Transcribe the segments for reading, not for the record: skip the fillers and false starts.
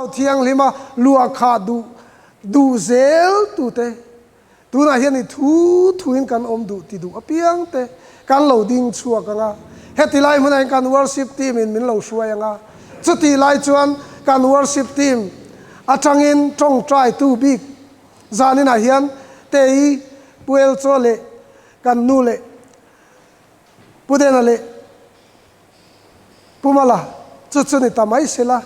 Thlarau Thianghlima luahkhah duh duh zel tute tunah hian i thu thuin kan awm duh ti duh apiang te kan lo ding chhuak ang a. Heti lai hmunah hian kan worship team in min lo hruai ang a. Chutih lai chuan kan worship team atangin tawngtai tu bik zaninah hian Tei Puelchaw leh kan nu leh Pu Dena leh Pu Mala chu chu ni ta mai sela.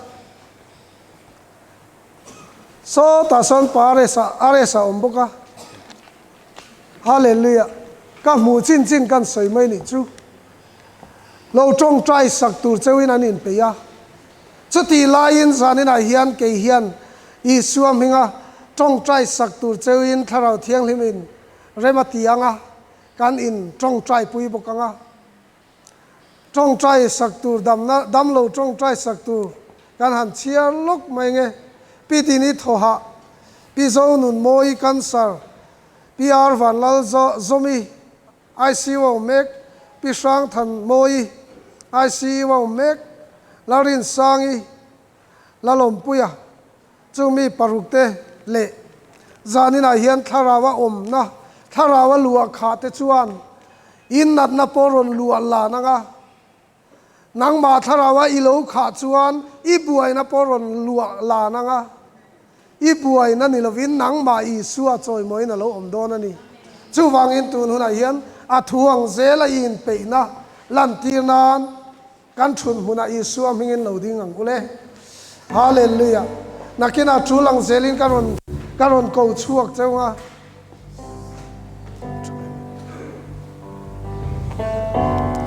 Sawtah sawn pa Aresa Aresa a awm bawk a. Hallelujah. Ka hmuh chin chin kan sawi mai nih chu. Lo tawngtai sak tur cheuhin an inpeih a. Chutih laiin zaninah hian kei hian Isua hminga tawngtai sak tur cheuhin Thlarau Thianghlimin rem a ti ang a, kan in tawngtai pui bawk ang a. Tawngtai sak tur damna damlo tawngtai sak tur kan han chhiar lawk mai nge. Pi Dini Thawhah, Pi Zonunmawii Cancer, Pi R Vanlal Zawmi ICU a awm mek, Pi Hrangthanmawii ICU a awm mek, Lalrinsangi Lalawmpuia chu mi parukte leh zaninah hian thlarau a awmna thlarau a luah khah te chuan in natna pawh rawn luah lan ang a, nangmah thlarau a i lo khah chuan i buaina pawh rawn luah lan ang a, i buaina ni lovin nangmah Isua chawimawiin a lo awm dawn a ni. Chuvangin tun hunah hian a thu ang zela i inpeihna lantir nan Kan thun hmunah Isua hmingin lo ding ang u le. Hallelujah. Nakinah tul ang zelin ka rawn ka rawn ko chhuak cheu nga.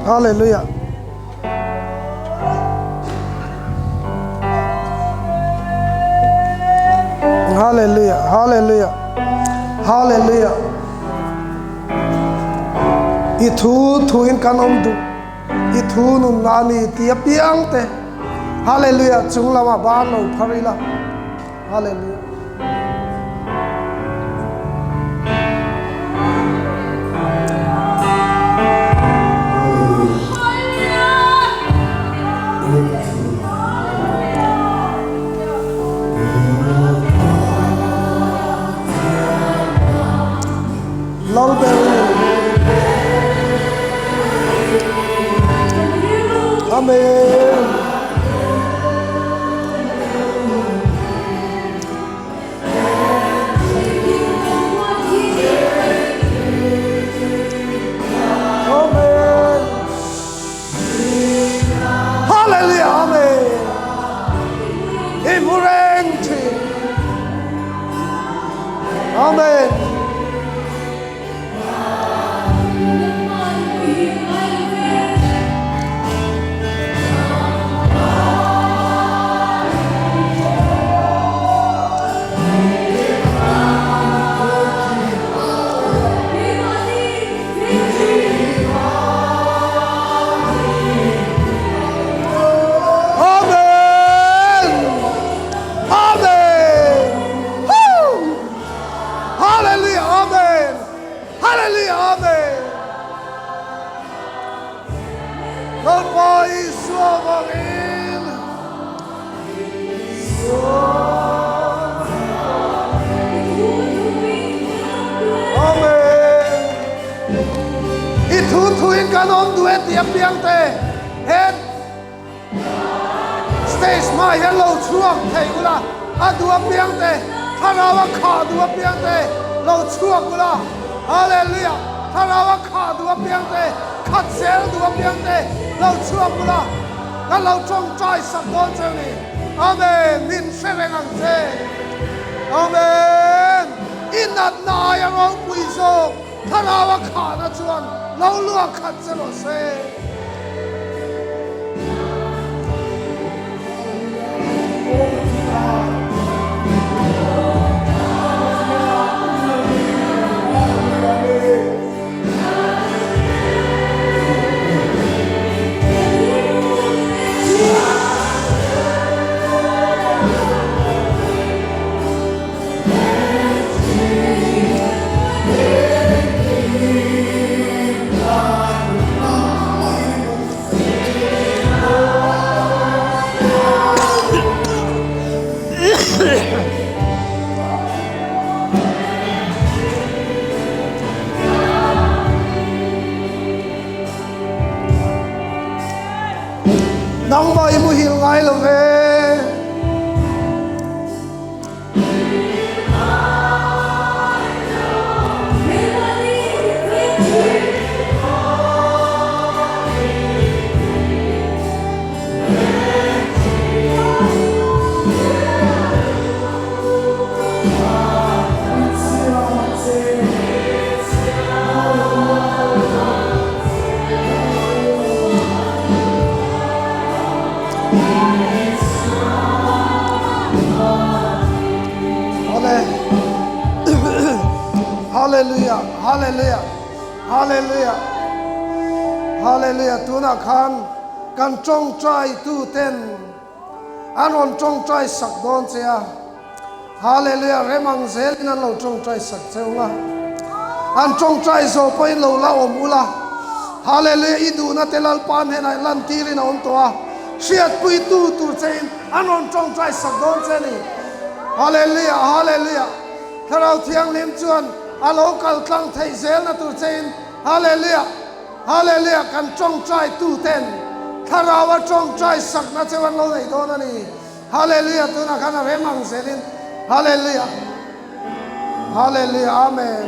Hallelujah. Hallelujah. Hallelujah. Hallelujah. I thu thu in kan awm duh. I thu nunna a ni tih apiang te Hallelujah chung lamah ban lo phar ila Hallelujah. Lalber Amen. Amen. Hallelujah. Amen. I hmu reng thin. Amen. Amen! Amen! Woo! Hallelujah! Amen! Hallelujah! Amen! Lalpa Isua vangin Amen! I thu thuin kan awm duh e tih apiang te he Stage hma hian lo chhuak thei ula, a duh apiang te, thlarau a khah duh apiang te lo chhuak ula. Hallelujah! Thlarau a khah duh apiang te, khat zel duh apiang te lo chhuak ula. Kan lo tawngtai sak dawn cheu ni. Amen! Min hre reng ang che. Amen! I natna aia ropui zawk thlarau a khahna chuan lo luah khat che rawh se. Nangmah i muhil ngai lo ve. Hallelujah, hallelujah, hallelujah, hallelujah. Tunah khan kan tawngtai tu ten an rawn tawngtai sak dawn che a. Hallelujah, remang zelin an lo tawngtai sak cheu nga. An tawngtai zawh pawhin lo la awm ula. Hallelujah, i duhna te Lalpa hnenah lantirin a awm tawh a. Hriatpuitu tur chein an rawn tawngtai sak dawn che a ni. Hallelujah, hallelujah. Thlarau Thianghlim chuan a lo kal tlang theih zelna tur chein Hallelujah, hallelujah, kan tawngtai tu ten Thlarau a tawngtai sakna cheu an lo nei dawn a ni. Hallelujah tunah khan a rem ang zelin Hallelujah Hallelujah Amen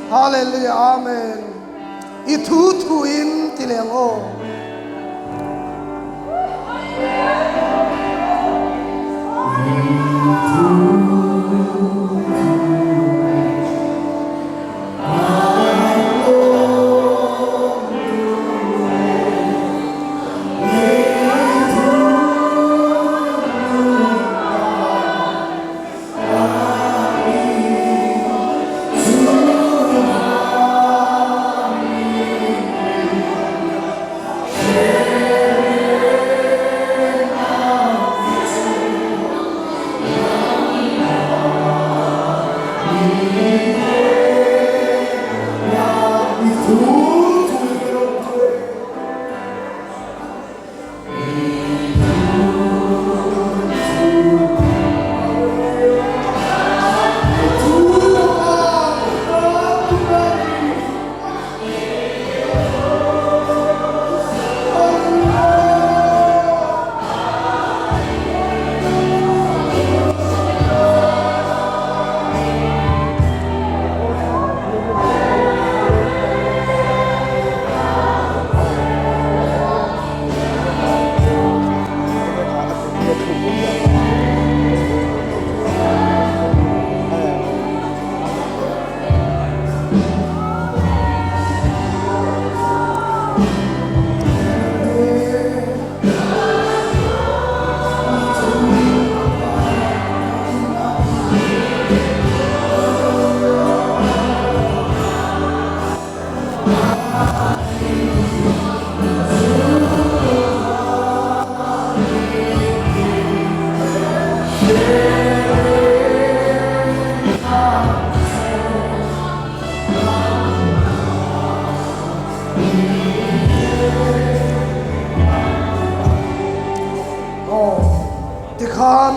Hallelujah Amen I thu thu in ti leh ang aw. Aw, tikhan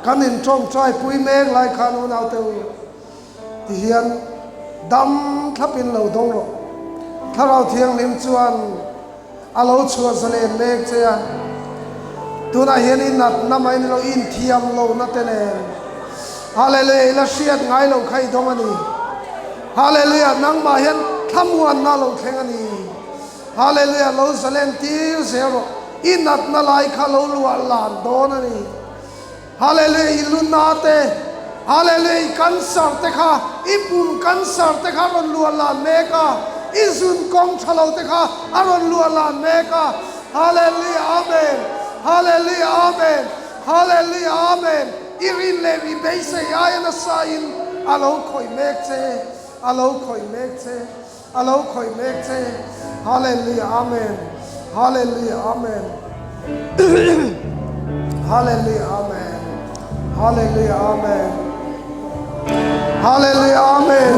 kan intawngtai pui mek lai khan unaute u. Tihian dam thlapin lo dawng rawh. Thlarau Thianghlim chuan a lo chhuah zalen mek che a. Tunah hian i natna mai ni lo, i inthiam lohna te nen. Hallelujah, i la hriat ngai lo kha i dawng a ni. Hallelujah, nangmah hian thlamuanna a lo thleng a ni. Hallelujah, lo zalen tir zel rawh. I natna lai kha lo luah lan dawn a ni. Hallelujah i luna te Hallelujah i cancer te kha i pum cancer te kha a rawn luah lan mek a i zun kawng tha lo te kha a rawn luah lan mek a Hallelujah Amen Hallelujah Amen Hallelujah Amen i rin leh i beisei aia nasa in a lo khawih mek che a lo khawih mek che a lo khawih mek che Hallelujah Amen Hallelujah Amen Hallelujah Amen Hallelujah Amen Hallelujah Amen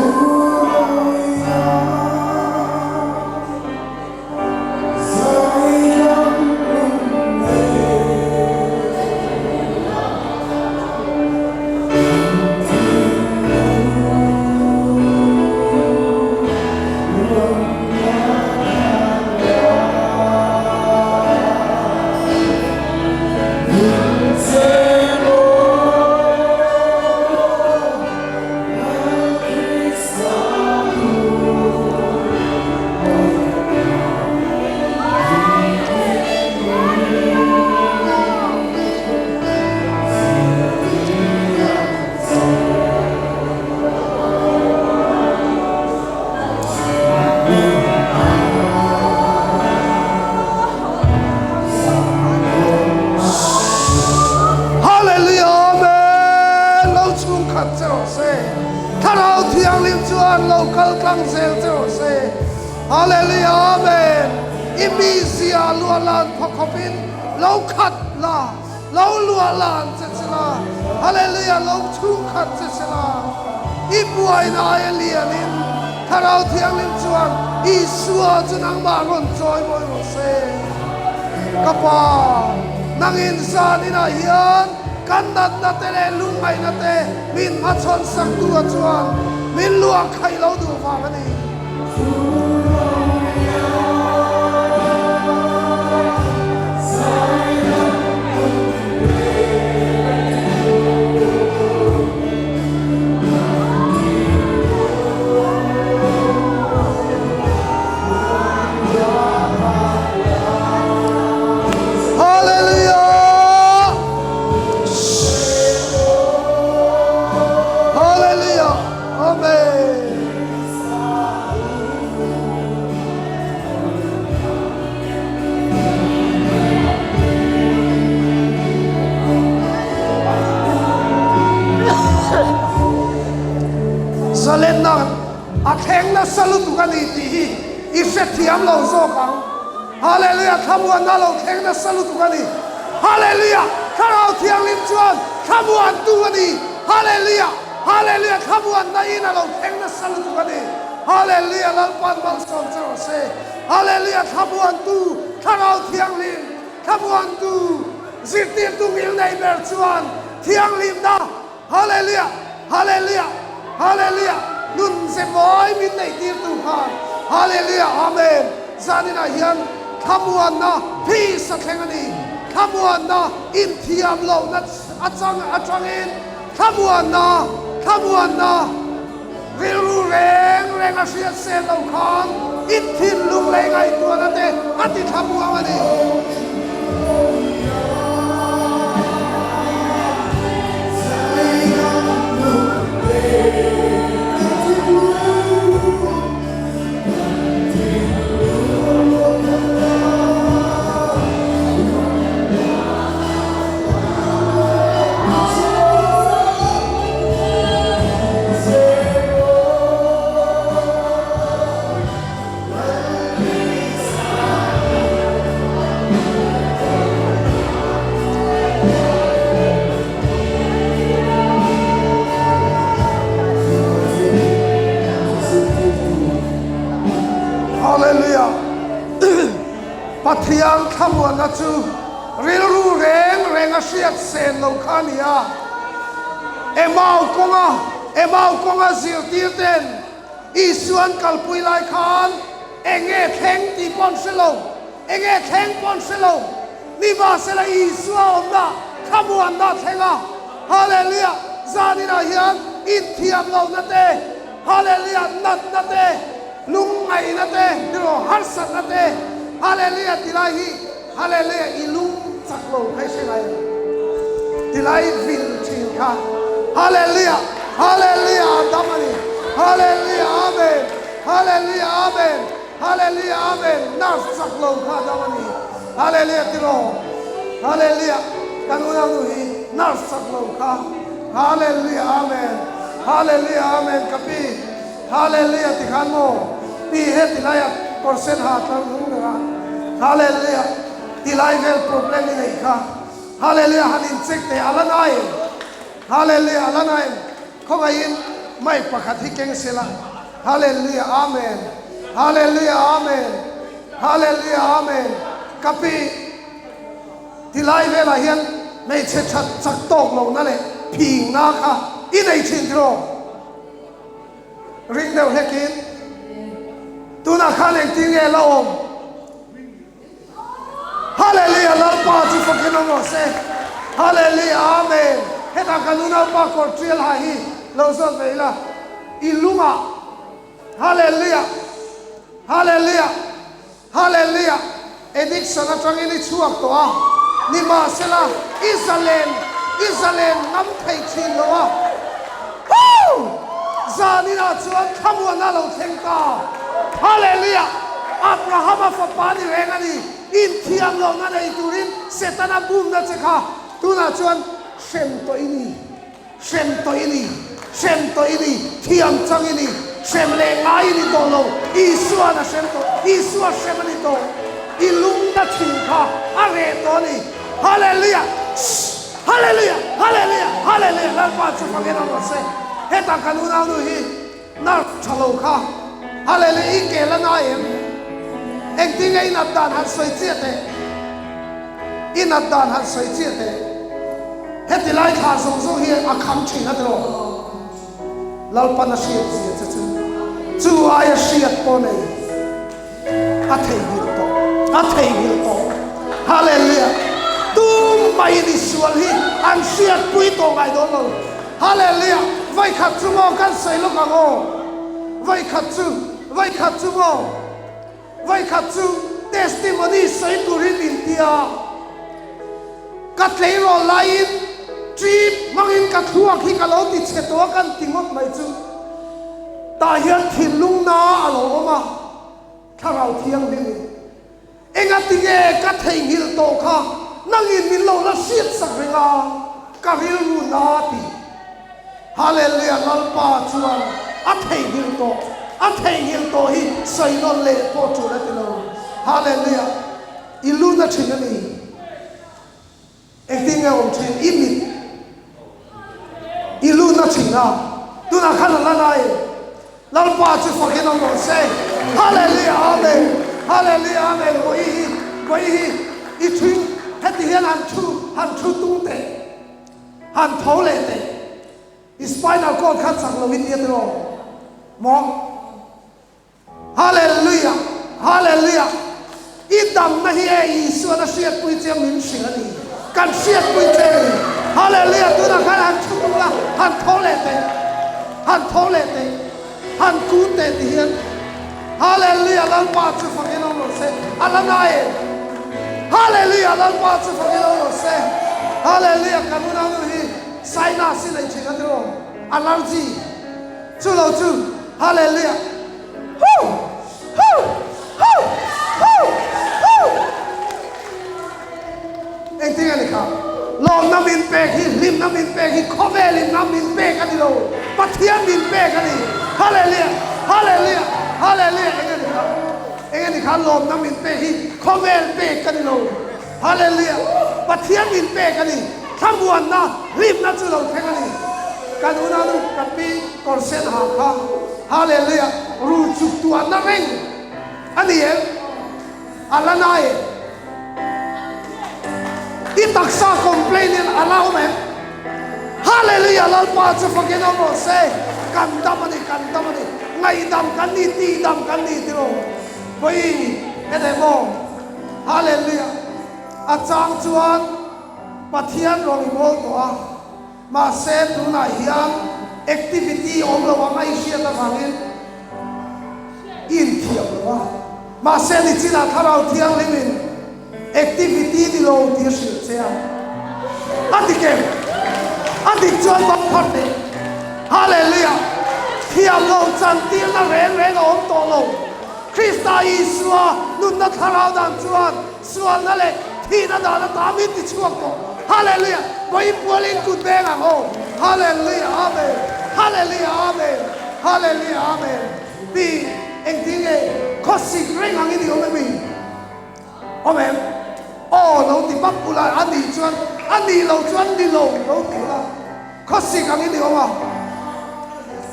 kal tlang zel che rawh se. Hallelujah Amen. I mizia luah lan pha khawpin lo khat la, lo luah lan che che la. Hallelujah lo chhungkhat che che la. I buaina aia lianin Thlarau Thianghlim chuan Isua chu nangmah rawn chawi mawi rawh se. Ka Pa, nangin zan inah hian kan natna te leh lungngaihna te min hmachhawn sak tura chuan min luah khaih lo duh vang a ni. Hallelujah! Hallelujah! Amen! Zalenna a thleng nasa lutuk a ni tih hi i hrethiam lo zawk ang. Hallelujah! Thlamuanna lo thleng nasa lutuk a ni. Hallelujah! Thlarau Thianghlim chuan thlamuantu a ni. Hallelujah! Hallelujah! Thlamuanna in a lo thleng nasa lutuk a ni. Hallelujah! Lalpan malsawm che rawh se. Hallelujah! Thlamuantu, Thlarau Thianghlim, thlamuantu, zirtirtu ngil nei ber chuan thianghlimna, Hallelujah! Hallelujah! Hallelujah! Nun ze mawi min neih tirtu khan Hallelujah! Amen! Zaninah hian thlamuanna, peace, a thleng a ni. Thlamuanna inthiam lohna atang atangin thlamuanna, thlamuanna rilru reng reng a hriat sel lo khan inthinlung leh ngaihtuahna te a ti thlamuang a ni. Hallelujah! Pathian thlamuanna chu rilru reng reng a hriat sen lo kha a ni a. Emau kawnga Emau kawnga zirtir ten Isua an kalpui lai khan eng nge thleng tih pawh an hre lo, eng nge thleng pawh an hre lo. Nimahsela Isua awmna thlamuanna a thleng a. Hallelujah! Zaninah hian inthiam lohna te, Hallelujah, natna te, lungngaihna te, tiraw harsatna te, Hallelujah tilai hi Hallelujah i lung chak lo kha i hre ngai em? Tilai vil thin kha Hallelujah, Hallelujah a dam a ni, Hallelujah Amen, Hallelujah Amen, Hallelujah Amen, nurse chak lo kha a dam a ni, Hallelujah tiraw Hallelujah kan unau nu hi nurse chak lo kha Hallelujah Amen, Hallelujah Amen ka pi Hallelujah ti khan maw pi he tilai ah kawr sen ha tlar hnung ber a Hallelujah tilai vel problem i neih kha Hallelujah han in check teh a la nai em Hallelujah a la nai em khawngaihin mic pakhat hi keng sela Hallelujah Amen Hallelujah Amen Hallelujah Amen ka pi tilai velah hian hmeichhe that chak tawk lohna leh phingna kha i nei thin tiraw? Ring deuh hlekin, Tunah khan engtin nge la awm? Hallelujah! Lalpa chu fakin awm rawh se. Hallelujah! Amen! Hetah kan unaupa kawr tial ha hi lo zawt ve ila, i lungah. Hallelujah! Hallelujah! Hallelujah! Addiction atangin i chhuak tawh a, nimahsela i zalen, i zalen ngam thei thin lo a. Woo! Zaninah chuan thlamuanna a lo thleng ta. Hallelujah! Abrahama fapa ni reng a ni. Inthiam lohna nei turin Setana bumna che kha tunah chuan hrem tawh i ni. Hrem tawh i ni, hrem tawh i ni, thiam chang i ni. Hrem leh ngai i ni tawh lo, Isua'n a hrem tawh, Isua hrem a ni tawh. I lungna thin kha a reh tawh a ni. Hallelujah! Shh! Hallelujah! Hallelujah! Hallelujah! Lalpa chu fangin awm rawh se. Hetah kan unaunu hi nerve tha lo kha. Hallelujah! I ke la na em? Engtin nge i nat dan han sawi chiah teh? I nat dan han sawi chiah teh. Heti lai thla zawng zawng hi a kham thin a tiraw? Lalpan a hriat zia che chu chu aia hriat pawh nei a theihnghilh tawh, a theihnghilh tawh. Hallelujah! Tum maiin i sual hi an hriatpui tawh ngai dawn lo. Hallelujah! Vawikhat chu maw kan sawi lawk ang aw? Vawikhat chu, vawikhat chu maw? Vawikhat chu testimony sawi turin min ti a, ka tleirawl laiin trip hmangin ka thluak hi ka lo ti chhe tawh a kan ti ngawt mai chu tah hian thinlung na a lo awm a, thlarau thianghlim in engatinge ka theihnghilh tawh kha nangin min lo la hriat sak reng a, ka rilru na ti. Hallelujah Lalpa chuan a theihnghilh tawh, a theihnghilh tawh hi sawi nawn leh pawh tul a ti lo. Hallelujah I lu na thin a ni. Engtin nge awm thin i mit i lu na thin a, tunah khan a la na e. Lalpa chu fakin awm rawh se. Hallelujah Amen Hallelujah Amen Vawi hi vawi hi i thuin heti hian han thu han thu tung teh. Han tho leh teh. I spinal cord kha chak lo in nia tiraw? Maw? Hallelujah! Hallelujah! I damna hi e Isuan a hriatpui che min hrilh a ni. Kan hriatpui che a ni. Hallelujah! Tunah khan han thu tum la, han tho leh teh. Han tho leh teh. Han kun teh ti hian. Hallelujah! Lalpa chu fakin awm rawh se. A la ngai em? Hallelujah! Lalpa chu fakin awm rawh se. Hallelujah! Kan unau nu hi sinus i nei thin a tiraw? Allergy. Chu lo chu. Hallelujah! Huu! Huu! Huu! Huu! Huu! Engtin a ni kha? Lawmna min pek hi, hlimna min pek hi khawvelin na min pek a ni lo, Pathian min pek a ni. Hallelujah! Hallelujah! Hallelujah! Eng a ni kha? Eng a ni kha? Lawmna min pek hi khawvel pek a ni lo. Hallelujah! Pathian min pek a ni. Thlamuanna, hlimna chu lo thleng a ni. Kan unau kan pi kawr sen ha kha, Hallelujah! Ru chuk tuahna reng a ni em? A la na e. I taksa complain in a la awm em? Hallelujah Lalpa chu fakin awm rawh se. Kan dam a ni, kan dam a ni. Ngaihdam kan ni, tihdam kan ni tiraw? Vawi hete maw? Hallelujah. A chang chuan Pathian rawn i bawl tawh a. Mahse tunah hian activity awm lo ang a i hriat avangin i inthiam lo a. Mahse nichinah Thlarau Thianghlimin activity ni lo tih a hrilh che a. A dik em? A dik chuan bang phar teh. Hallelujah! Thiam lo chantirna reng reng a awm tawh lo. Krista Isua nunna Thlarau dan chuan Sualna leh thihna dan ata min ti chhuak tawh. Hallelujah! Vawiin pualin kut veng ang aw. Hallelujah! Amen! Hallelujah! Amen! Hallelujah! Amen! Pi, engtin nge khawsik reng ang i ni awm em i? Awm em? Aw lo ti pap ula, a nih chuan a nih loh chuan ni lo lo ti ula. Khawsik ang i ni awm a.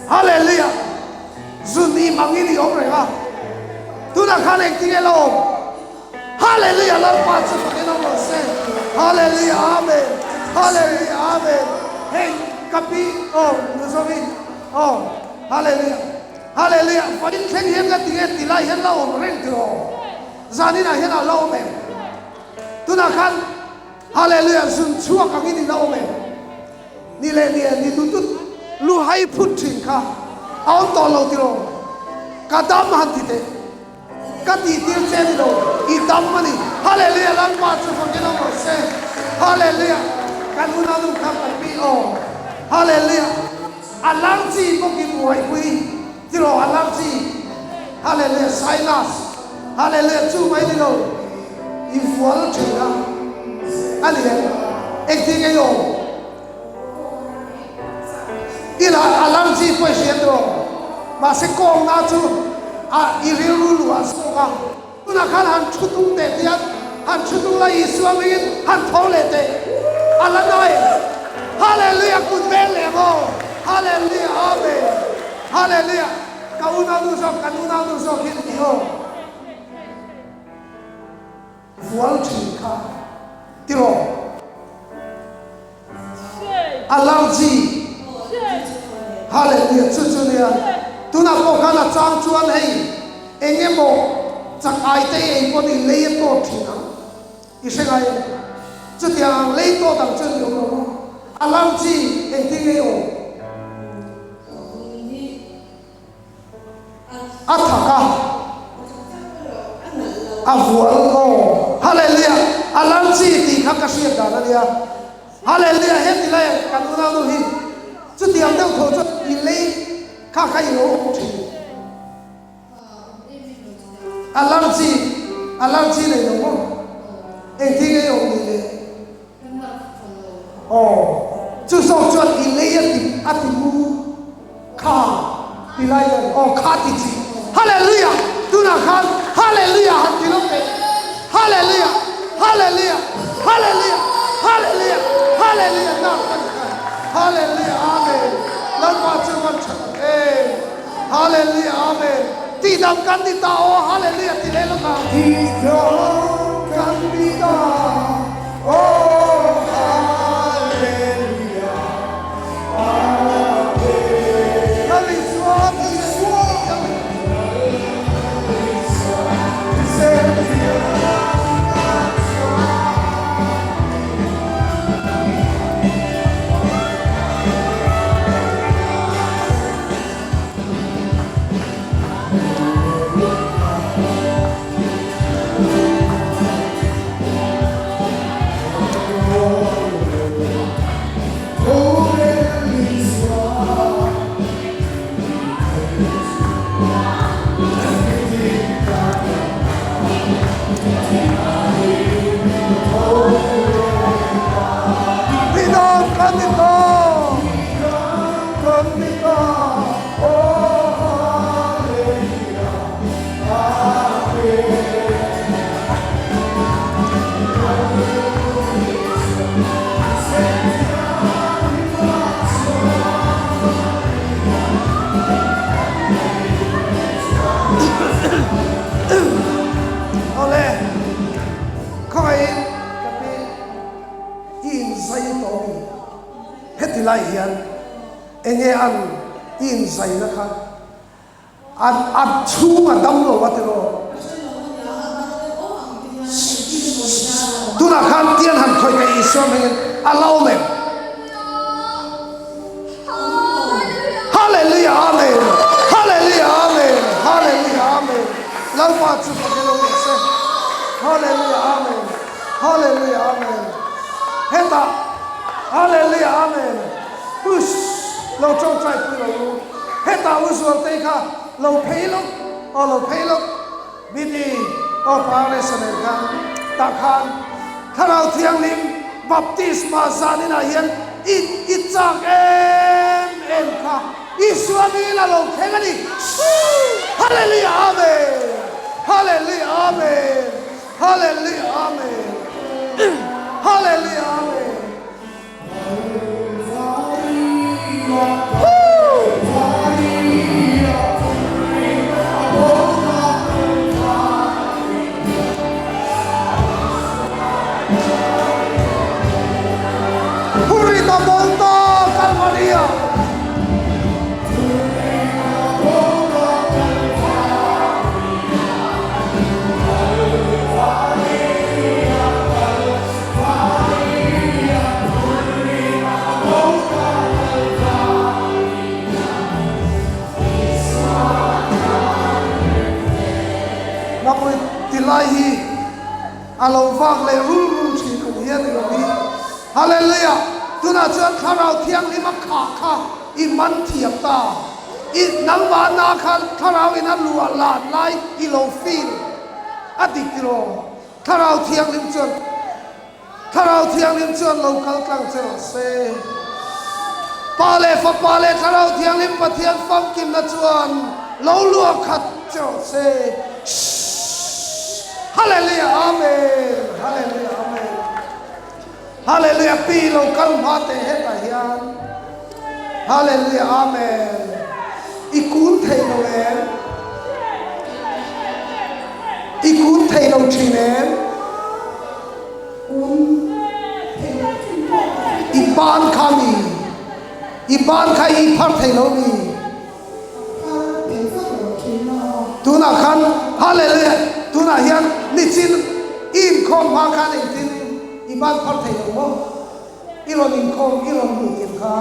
Hallelujah! Zun im ang i ni awm reng a. Tunah khan engtin nge la awm? Hallelujah Lalpa chu fakin awm rawh se. Hallelujah Amen. Hallelujah Amen. Hei ka pi aw Mizovi aw Hallelujah. Hallelujah vawiin thleng hian ka ti nge ti lai hian la awm reng tiraw. Zaninah hian a la awm em? Tunah khan Hallelujah zun chhuak angin i la awm em? Ni leh ni ni tut tut lu hai phut thin kha a awm tawh lo tiraw. Ka dam han ti teh. Ka tih tir che ni lo, i dam a ni. Hallelujah Lalpa chu fakin awm rawh se. Hallelujah Kan unau kha kan pi aw. Hallelujah A lar chi bawk i buaipui tiraw a lar chi. Hallelujah Sinus Hallelujah chu mai ni lo i vual thin a a ni em? Engtin nge i awm? I la a lar chi pawh i hria tiraw? Mahse kawngna chu a i rilru luah zawk a. Tunah khan han thu tung teh tiang, han thu tung la Isua hmingin han tho leh teh. A la nai. Hallelujah kut veng leh ang aw. Hallelujah Amen. Hallelujah. Ka unaunu zawk, kan unaunu zawk hi ni aw. Vual thin kha tiraw. Allergy. Hallelujah chu chu nia. Tunah pawh khan a chang chuan hei eng emaw chak ai te ei pawh ni lei a tawt thin ang. I hre ngai em? Chutiang ang lei tawt ang chuan i awm lo maw? Allergy engtin nge i awm? A thak a, a vual aw. Hallelujah! A lal chi tih kha ka hriat dan a nia. Hallelujah! Heti lai ah kan unaunu hi chutiang deuh tho chuan i lei kha kha i lo awm thin. A lal chi, a lal chi nei lo maw? Engtin nge i awm ni le? Aw, chu zawk chuan i lei a ti a ti mu kha ti lai hian aw kha ti chi. Hallelujah! Tunah khan Hallelujah han ti lo teh. Hallelujah! Hallelujah! Hallelujah! Hallelujah! Hallelujah! Nak kan khan. Hallelujah! Amen! Lalpa chu van tha tak em! Hallelujah! Amen! Tihdam kan ni ta aw, Hallelujah ti leh lawk ang. Tihdam kan ni ta aw, Hallelujah! Amen. Lal Isua, Isua, Tidam kan ni ta, kan ni ta. Awle, khawngaihin ka pi i inzai tawh mi heti lai hian Enge an i inzaina kha an a chhung a dam lo a tiraw? Tunah khan tian han khawih ka Isua hmingin a la awm em? Hallelujah Amen Hallelujah Amen Hallelujah Amen Lalpa chu fak ilo rawh se Hallelujah Amen Hallelujah Amen Hetah Hallelujah Amen Huss! Lo ṭawngṭai pui lo u. Hetah u Zualtei kha lo phei lawk, aw lo phei lawk. Bidi, aw pa Resa nen khan tah khan Thlarau Thianghlim baptisma zaninah hian i i chak em em kha Isua hmingin a lo thleng a ni. Hallelujah Amen! Hallelujah Amen! Hallelujah Amen! Hallelujah Amen! Purita Volta Kalvaria. Napui ti lai hi a lo vak leh rul rul thin ang hian i lo hi. Hallelujah! Tunah chuan Thlarau Thianghlim a khah kha i man thiam ta. I nangmah na kha Thlarau in a luah lan lai i lo feel a dik tiraw? Thlarau Thianghlim chuan Thlarau Thianghlim chuan lo kal tlang che rawh se. Pa leh Fapa leh Thlarau Thianghlim Pathian famkimna chuan lo luah khat che rawh se. Shhh. Hallelujah Amen. Hallelujah Amen. Hallelujah Pi lo kal hma teh hetah hian. Hallelujah Amen. I kun thei lo em? I kun thei lo thin em? I ban kha mi? I ban kha i phar thei lo mi? Tunah khan Hallelujah tunah hian nichin i inkhawm hma khan engtin i ban phar thei lo maw? I rawn inkhawm i rawn hmuh tir kha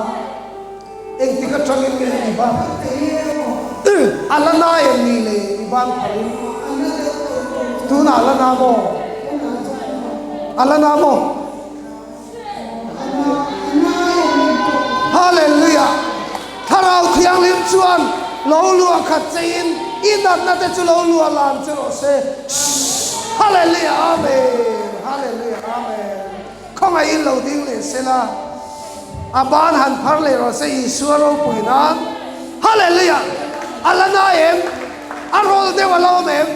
engtik atangin nge i ban a la na em ni le i ban pharin tunah a la na maw? A la na maw? Hallelujah! Thlarau Thianghlim chuan lo luah khat cheiin i natna te chu lo luah lan che rawh se. Hallelujah! Amen! Hallelujah! Amen! Khawngaihin lo ding leh se la, a ban han phar leh rawh se Isua ropui nan. Hallelujah! A la na em? A rawl deuh a la awm em?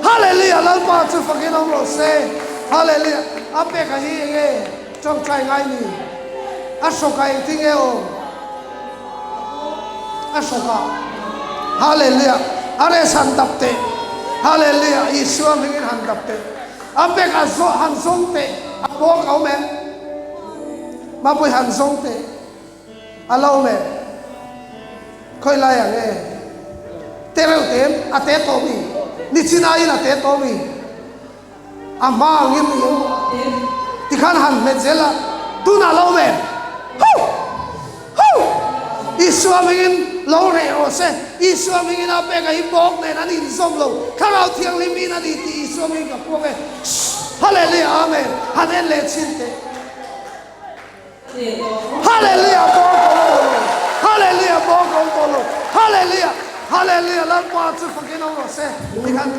Hallelujah! Lalpa chu fakin awm rawh se. Hallelujah! A pek a hi eng nge tawngtai ngai ni? A hrawkah engtin nge awm? A hrawkah. Hallelujah! A res han dap teh. Hallelujah! Isua hmingin han dap teh. A pek a zawh han zawng teh. A bawk a awm em? Mapui han zawng teh. A lo awm em? Khawi lai ang e? Te reuh te em? A te tawh mi? Nichin aiin a te tawh mi? A hma angin ni em? Tikhan han hmet zel a, tunah a lo awm em? Hoo! Hoo! Isua hmingin lo reh rawh se. Isua hmingin a pek a hi bawk nen an inzawm lo. Thlarau Thianghlim in a ni tih Isua hmingin ka puang e. Shh! Hallelujah! Amen! Han en leh chhin teh. Hallelujah bawng ko lo lo. Hallelujah bawng ko to lo. Hallelujah. Hallelujah Lalpa chu fakin awm rawh se. Tikhan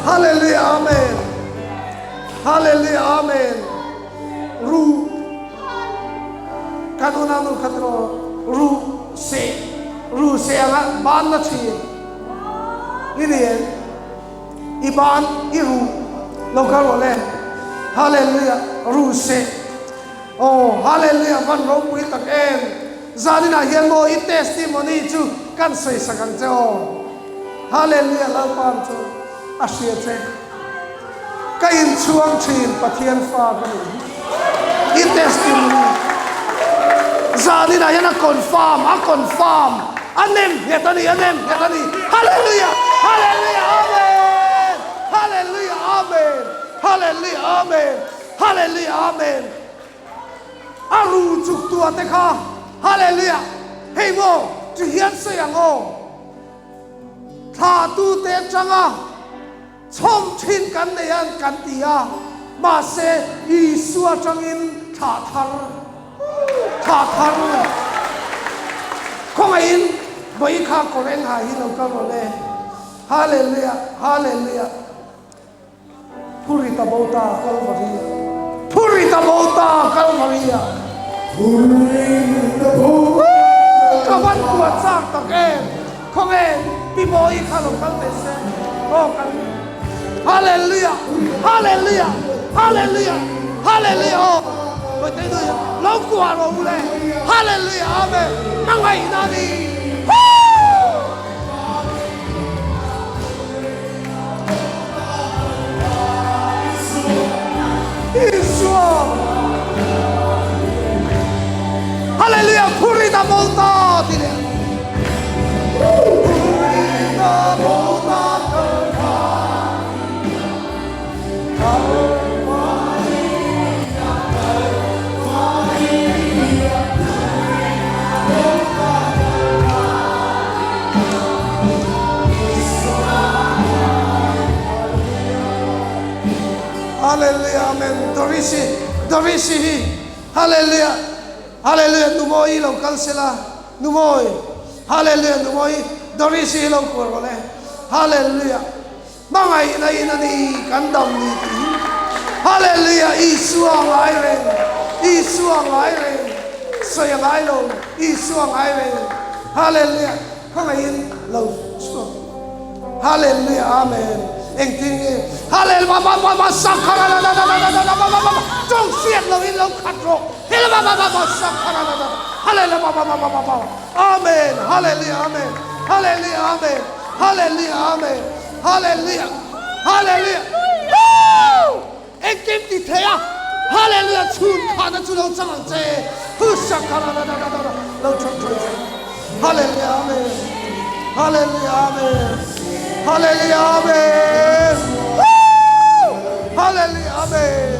Hallelujah Amen Hallelujah Amen Ru Kan unau nu khat ro ru se ru se anga ban na thin i ni em i ban i ru lo kal rawh le Hallelujah ru se Oh Hallelujah van ropui tak em Zaninah hian maw i testimony chu kan sawi sak ang che aw. Hallelujah Lalpan chu a hria che. Ka inchhuang thin Pathian fa ka nih hi. I testimony zaninah hian a confirm a confirm a nem nghet a ni a nem nghet a ni. Hallelujah Hallelujah Amen Hallelujah Amen Hallelujah Amen Hallelujah Amen. A ru chuk tua te kha Hallelujah hei maw chu hian sawi ang aw thla tu te atanga chhawm thin kan nei an kan ti a mahse Isua atangin thla thar thla thar khawngaihin vawi kha kawr eng ha hi lo kal rawh le Hallelujah Hallelujah. Phurita bo ta Kalvaria. Phurita bo ta Kalvaria. Phurita bo Ka van kuat chak tak em. Khawnge Pi Mawi kha lo kal teh se. Aw kan Hallelujah Hallelujah Hallelujah Hallelujah aw Khawi te nu lo kuah rawh u le Hallelujah Amen Hmangaihna ni Woo! Isua Hallelujah Phurita bota ti leh Phurita bota Hallelujah Amen Dorisi Dorisi hi Hallelujah Hallelujah Numawi lo kal sela Numawi Hallelujah Numawi Dorisi hi lo kual rawh le Hallelujah Hmangaihna in a ni kan dam ni tih hi Hallelujah Isua ngai reng Isua ngai reng sawi a ngai lo Isua ngai reng Hallelujah Hmangaihin lo chhuak Hallelujah Amen Engtin nge Hallelujah ba ba ba ba sakharadadadadadadadabababa tawng hriat lo in lo khat rawh Helababababa sakharadadada Hallelujah ba ba ba ba ba ba Amen Hallelujah Amen Hallelujah Amen Hallelujah Amen Hallelujah Hallelujah Woo Engkim ti thei a Hallelujah chhun khahna chu lo chang ang che Husakharadadadadada lo chang thawi che Hallelujah Amen Hallelujah Amen Hallelujah Amen Woo Hallelujah Amen.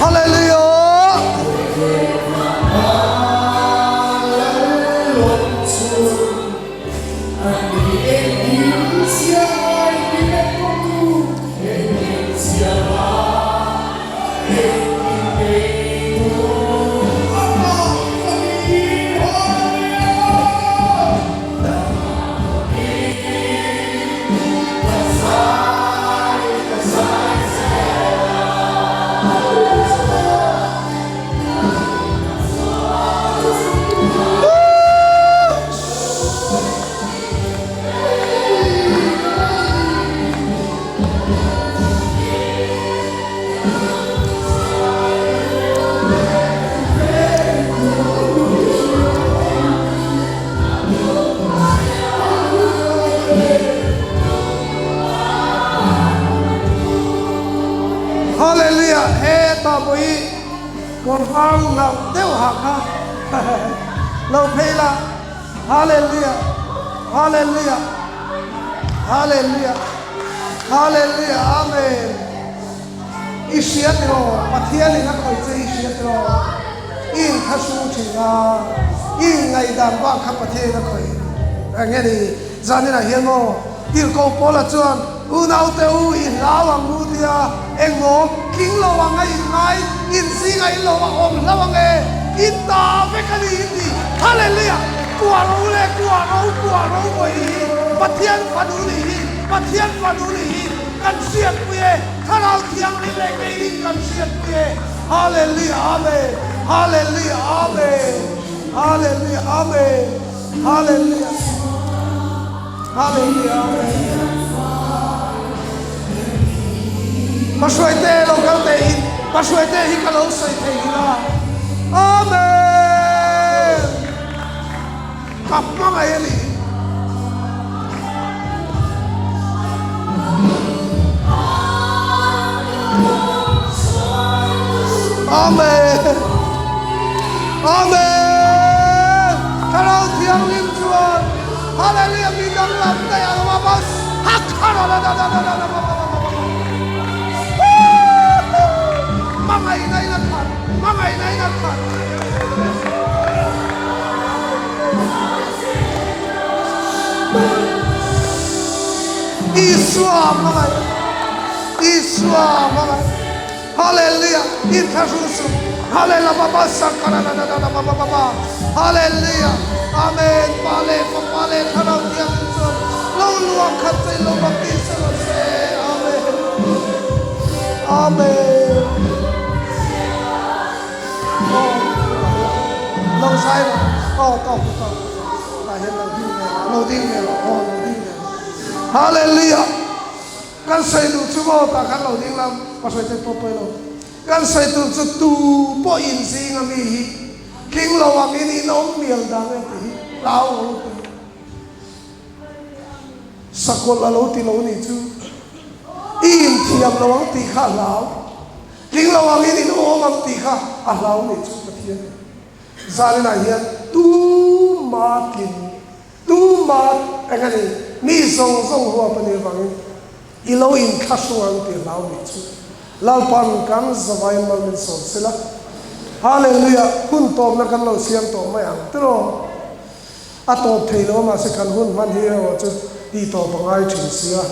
Hallelujah! Hallelujah hetah pawh hi kawr vang hlauh deuh ha kha lo phei la Hallelujah Hallelujah Hallelujah Hallelujah Amen I hria tiraw Pathian in a khawih che i hria tiraw i inthlahrung thin a i inngaihdan bak kha Pathian in a khawih reng e ni Zaninah hian maw Tirhkoh Paula chuan Unaute u i hlau ang u tia engmaw tling lo ang a in ngai, in zingah in lo a awm hlau ang e, in ta vek a ni in ti. Hallelujah! Kuah ro le kuah ro kuah ro vawi hi Pathian fanu nih hi, Pathian fanu nih hi kan hriatpui e, Thlarau Thianghlim leh keinin kan hriatpui e. Hallelujah! Amen! Hallelujah! Amen! Hallelujah! Amen! Hallelujah! Hallelujah Amen. Hmahruaite lo kal teh in Hmahruaite hi ka lo sawi thei hi la. Amen. Ka hmangaih a ni. Amen. Amen. Thlarau Thianghlim chuan Hallelujah mi danglam daih a lo a bas Hmangaihna in a khat Hmangaihna in a khat Isua hmangaih Isua hmangaih Hallelujah inthlahrung suh Hallelujah ba ba Hallelujah Amen Pa leh Fapa leh Thlarau Thianghlim chuan lo luang khat che lo baptist rawh se Amen Amen Aw lo zai rawh aw tawk tawk tah hian lo ding ve rawh lo ding ve rawh aw lo ding ve rawh Hallelujah Kan sawi duh chu maw tah khan lo ding lam ka sawi theih pawh pawi lo. Kan sawi tur chu tu pawh in zing a mi hi tling lo ang in in awm mial dan em tih hi hlau lo lutuk hi. Sakawlh a lo ti lo nih chu i inthiam lo ang tih kha a hlau. Tling lo angin in awm ang tih kha a hlau nih chu Pathian in zaninah hian tuma tlin tuma eng a ni mi zawng zawng huap a nih avangin i lo inthlahrung ang tih a hlau nih chu Lalpan kan zavaiin mal min sawm sela. Hallelujah hun tawpna kan lo siam tawh mai ang tiraw? A tawp thei lo a mahse kan hun hman hi erawh chu tih tawp a ngai thin si a.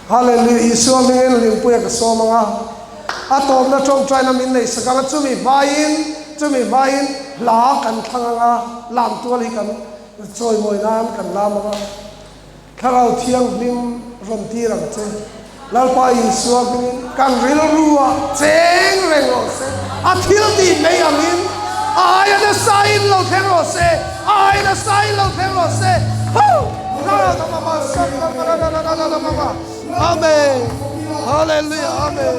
Hallelujah Isua hmingin hlimpuia ka sawm ang a, a tawpna tawngtaina min neih sak ang a, chumi hmain chumi hmain hla kan thlang ang a, lamtual hi kan chawimawi nan kan lam ang a. Thlarau Thianghlim rawn tir ang che. Lalpa Isua hmingin kan rilru ah cheng reng rawh se. A thil tih mai angin a aia nasa in lo thleng rawh se. A aia nasa in lo thleng rawh se. Hoo! Amen. Hallelujah. Amen.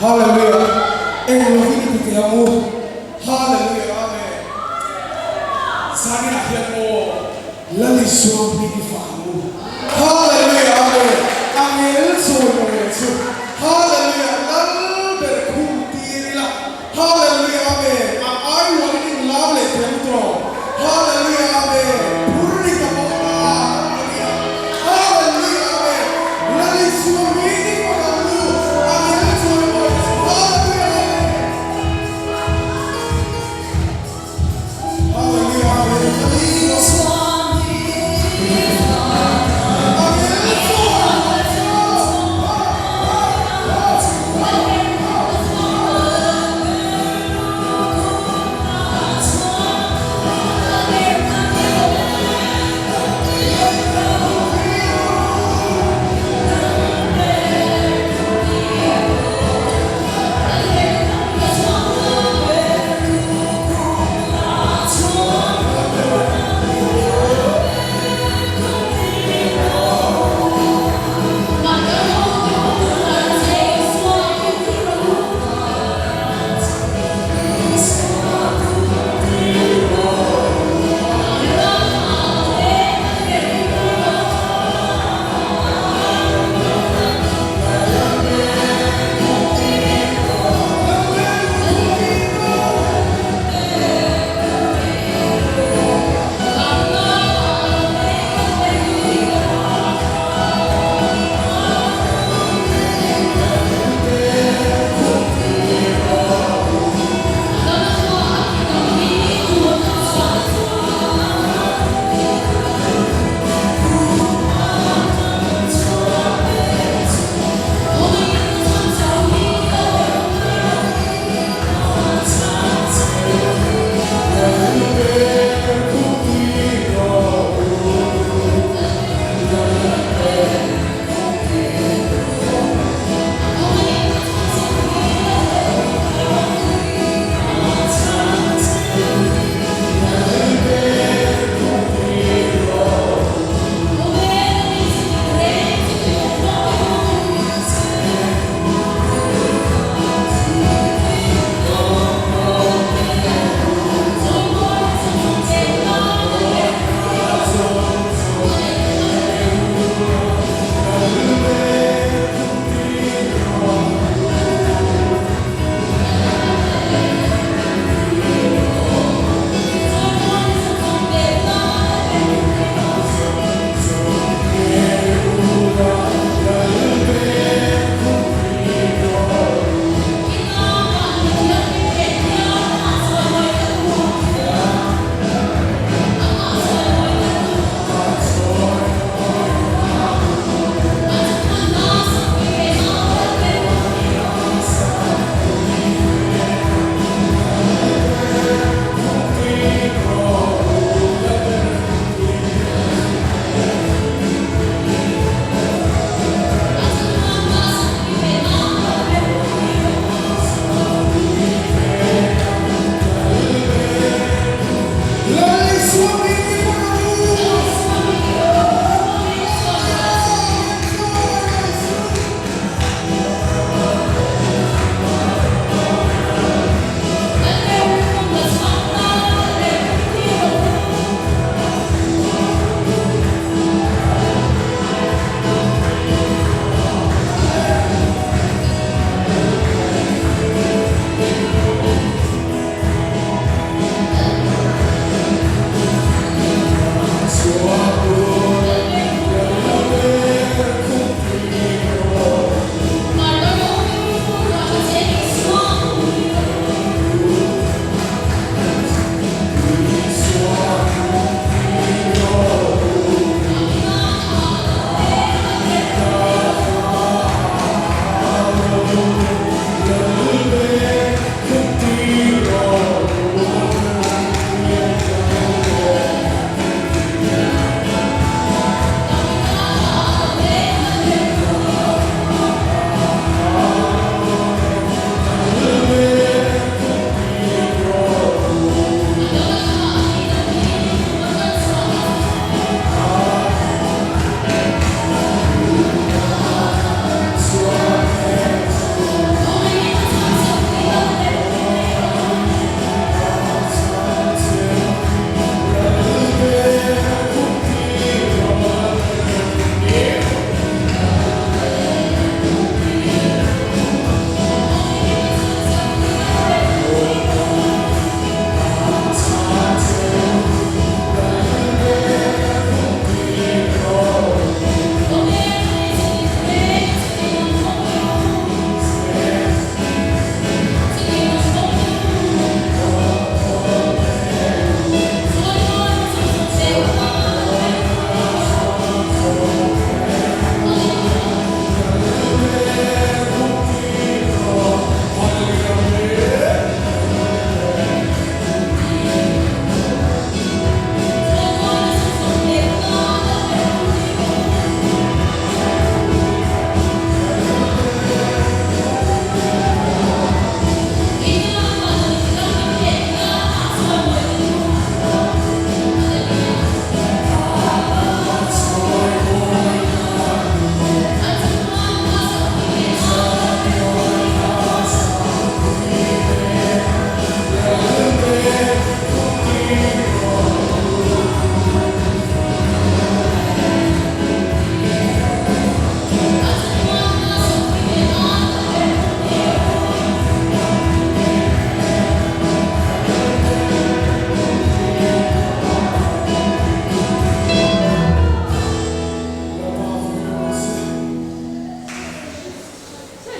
Hallelujah eng lo hi i ti thei ang u Hallelujah Amen Zaninah hian aw Lal Isua hming i fah ang u Hallelujah Amen Angel chawi mawi chu Hallelujah Lal ber khum tir ila Hallelujah Amen A ai uarin in lam leh thei ang tawh Hallelujah Amen Phur ri ka pawh a Hallelujah Hallelujah Amen Lal Isua hming i fah ang u Angel chawi mawi chu Hallelujah Amen Hallelujah Amen Lal Isua Angel chawi mawi chu.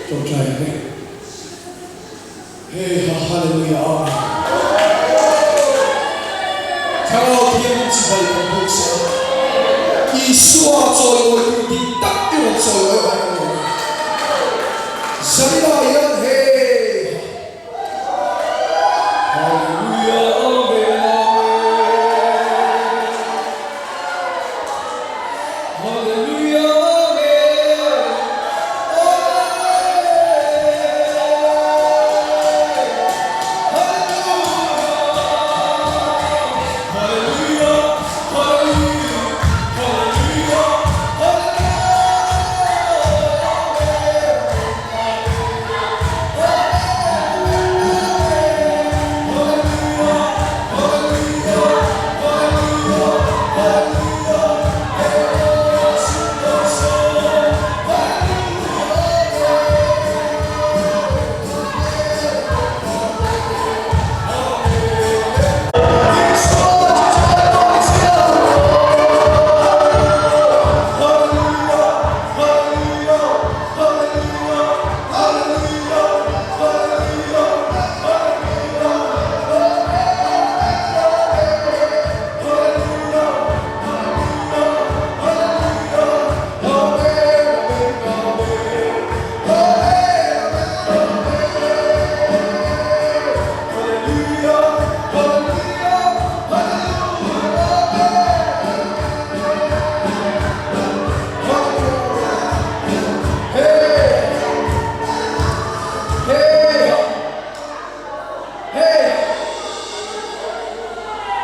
Ṭawngṭai ang e. Hey ha Hallelujah Amen. Thlarau Thianghlim chibai kan buk se a, Isua chawiawi tur dik tak i rawn chawiawi avang kan lawm e. Zanina hian hey ha Hallelujah Amen Amen Hallelujah Amen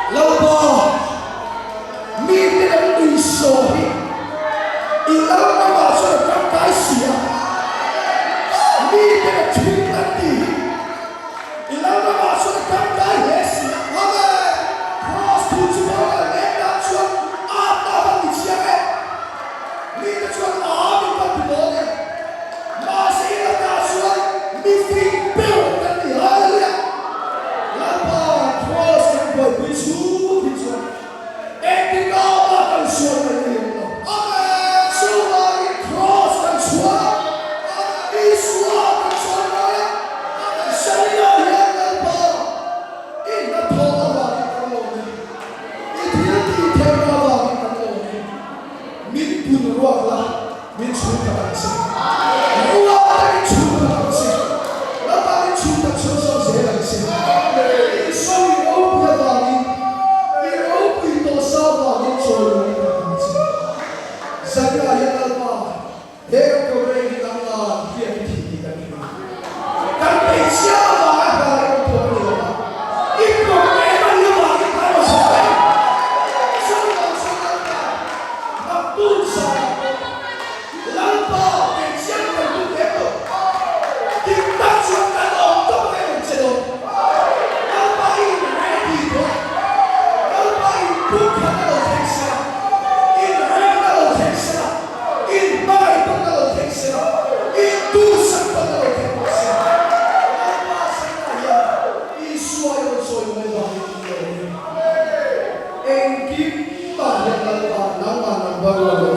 Lalpa, mite kan nuihsawh hi i lalramah chuan a tangkai si a, mite ka thing an tih hi i lalramah chuan a tangkai hle si a. Amen! Kraws thu chu boral mek nan chuan atna van ni chiang e. Mite chuan a min van ti dawn e. Mahse i lalna chuan mi fing ber kan ni. Hallelujah! Lalpa Kraws kan buaipui chhung hi chuan engtikah mah kan sual mai thei awm lo. Amen! Chuvangin Kraws kan chhuah a, Isua kan chhuah ngai a, Sharia hian Lalpa i hnathawh avangin kan lawm e, i thil tih theihna avangin kan lawm e, min pun ruak la. Min chhung tak ang che. Rual takin chhung tak ang che. Lalpa min chhung tak chhung zawk zel ang che. Isua i ropui avangin, i ropui tawh sa avangin chawimawi tak ang che. Zanriah hian Lalpa, he kan programme hi nangmah hian i thih tih kan hria. Kan hmeichhia avanga hna i rawn thawk a ni lo va, i programme a nih avangin hna i rawn thawk a ni. Chuvang chuan Lalpa, Naktuk zanah pawh Lalpa hmeichhia hi kan tum lem lo. Dik tak chuan kan awm tawp ang em che dawn. Lalpa i inrem tih tawh a, Lalpa i inpumkhat na lo thleng se la, inrem na lo thleng se la, inhmangaih tawn na lo thleng se la, induhsak tawn na lo thleng bawk se la. Lalpa zanah hian Isua i rawn sawi mawi vangin in lo awm em? Engkim mah hian Lalpa nangmah number one.